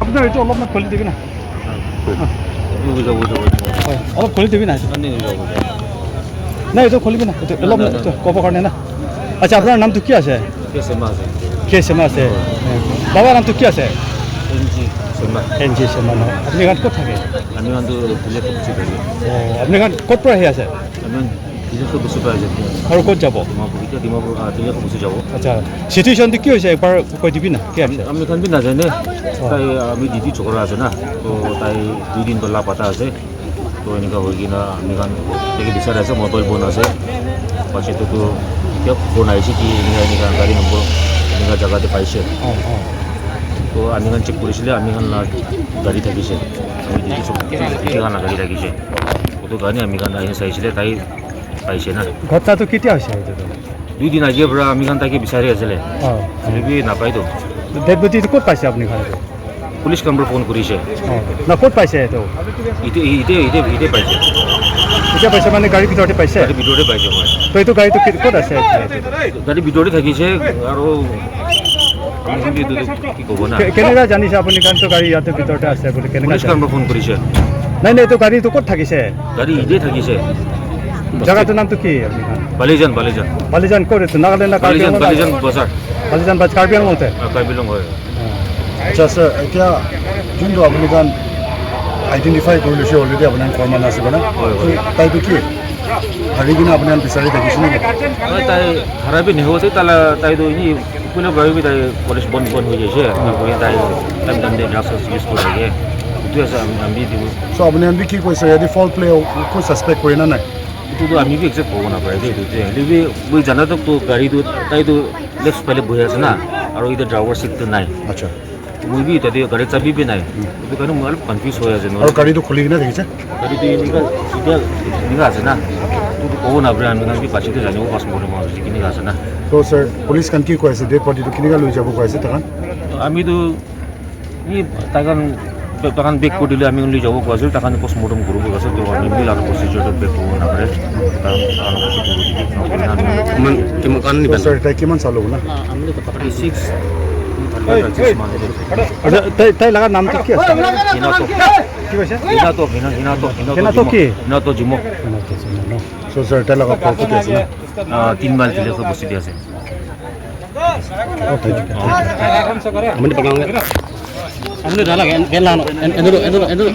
আপোনাৰ এইটো অলপমান খুলি দিবি না। হয়, অলপ খুলি দিবি না এইটো। নাই, এইটো খুলিবি না, এইটো অলপ এইটো ক'ব কাৰণে না। আচ্ছা, আপোনাৰ নামটো কি আছে? কে চেমা আছে। বাবাৰ নামটো কি আছে? এন জি চেমা ন। আপুনি ক'ত থাকে? অঁ, আপুনি ক'ত পৰা আহি আছে আৰু ক'ত যাব? আচ্ছা, চিটুৱেশ্যনটো কি হৈছে একবাৰ কৈ দিবি না, কি আছে? আমি খান বি নাজানে। তাই আমি দিদি ছোকৰা আছে না, তো তাই 2 দিন তো লাপাতা আছে। তো এনেকুৱা হৈ কিনা আমি খান তাকে বিচাৰি আছে, মোবাইল বন্ধ আছে। পাছততো এতিয়া ফোন আহিছে কি এনেকুৱা এনেকুৱা গাড়ী নম্বৰ এনেকুৱা জেগাতে পাইছে। অঁ অঁ তো আমি খান চেক কৰিছিলে, আমি খান গাড়ী থাকিছে, আমি দিদি দিদি খান গাড়ী থাকিছে। সেইটো কাৰণে আমি খান আহি চাইছিলে, তাই পাইছে না। ঘটনাটো কেতিয়া হৈছে এইটো? 2 দিন আগিয়ে পৰা আমি খান তাকে বিচাৰি আছিলে। বি নাপায়তো। ডেড বডিটো ক'ত পাইছে আপুনি খান এইটো? পুলিচ কাম্বৰ ফোন কৰিছে। অঁ, না, ক'ত পাইছে এইটো? এতিয়া এতিয়া এতিয়া এতিয়া পাইছে। এতিয়া পাইছে মানে গাড়ীৰ ভিতৰতে পাইছে? গাড়ীৰ ভিতৰতে পাইছে, হয়। তো এইটো গাড়ীটো ক'ত আছে এতিয়া? গাড়ীৰ ভিতৰতে থাকিছে আৰু আমি এইটো কি ক'ব না। কেনেকুৱা জানিছে আপুনি কাৰণটো গাড়ী ইয়াতে ভিতৰতে আছে বুলি কেনেকুৱা? পুলিচ কাম্বৰ ফোন কৰিছে। নাই নাই, এইটো গাড়ীটো ক'ত থাকিছে? গাড়ী ইতে থাকিছে। জেগাটোৰ নামটো কি আপুনি খান? বালিজান, বালিজান। বালিজান ক'ত এইটো? নাগালেণ্ড না কাৰ্বি বালিজান। আংলং? বালিজান বজাৰ। বালিজান বা কাৰ্বি আংলংতে? কাৰ্বি আংলং হয়। আচ্ছা ছাৰ, এতিয়া যোনটো আপুনি কাৰণ আইডেণ্টিফাই কৰি লৈছে অলৰেডি, আপোনাৰ ফৰ্মান আছে মানে। হয়। তাইটো কি হাৰি কিনে আপোনাৰ বিচাৰি থাকিছে নেকি? হয়, তাই হাৰাবি নহ'তে তালা তাইতো এনেই কোনে ভাবিবি, তাই কলেজ বন্ধ বন্ধ হৈ গৈছে, তাই টাইম টাইম ড্ৰাগছ ইউজ কৰি থাকে, এইটো আছে। আমি দিব। চ' আপুনি বি কি কৈছে, ইয়াতে ফল প্লে একো ছাছপেক্ট কৰে না নাই? এইটোতো আমি বি একজেক্ট ক'ব নাপাৰে দেই। এইটো হ'লে বি মই জানাতো গাড়ীটো তাইতো লেফ্ট ফালে বহি আছে না, আৰু এতিয়া ড্ৰাইভাৰ চিটটো নাই। মই বি তাতে গাড়ীৰ চাবি বি নাই, সেইটো কাৰণে মই অলপ কনফিউজ হৈ আছে। আৰু গাড়ীটো খুলি কিনে দেখিছে? গাড়ীটো এনেকুৱা এতিয়া এনেকুৱা আছে না, এইটোতো ক'ব নাপাৰে। আমি কাৰণ পাছতে জানিব পাছ মৰ্টম কেনেকুৱা আছে না। ত' ছাৰ, পুলিচ খান কি কৈ আছে? ডেড বডিটো কেনেকুৱা লৈ যাব কৈ আছে তাহান? আমিতো এই তাহান তাহান বেক কৰি দিলে আমি লৈ যাব কোৱা আছিল। তাহান পষ্টমৰ্টম কৰিব কৈছে। তো আমি মিল আৰু প্ৰচিডিউৰটো বেক কৰিব নাপাৰে। তাহান ত' ছাৰ, তাই কিমান চালো না? 36। আচ্ছা, তাই তাই লগা নামটো কি আছে? হিনাতো। কি কৈছে? হিনাতো, হিনাতো। হিনাতো কি? হিনাতো জিমো। চ' ছাৰ, তাই লগত ঘৰ ক'ত আছে না? 3 মাইল ভিলেজ বস্তিতে আছে। Thank U. Aman dipegang nggak? Aman udah lah, kan lah, enduro, enduro, enduro.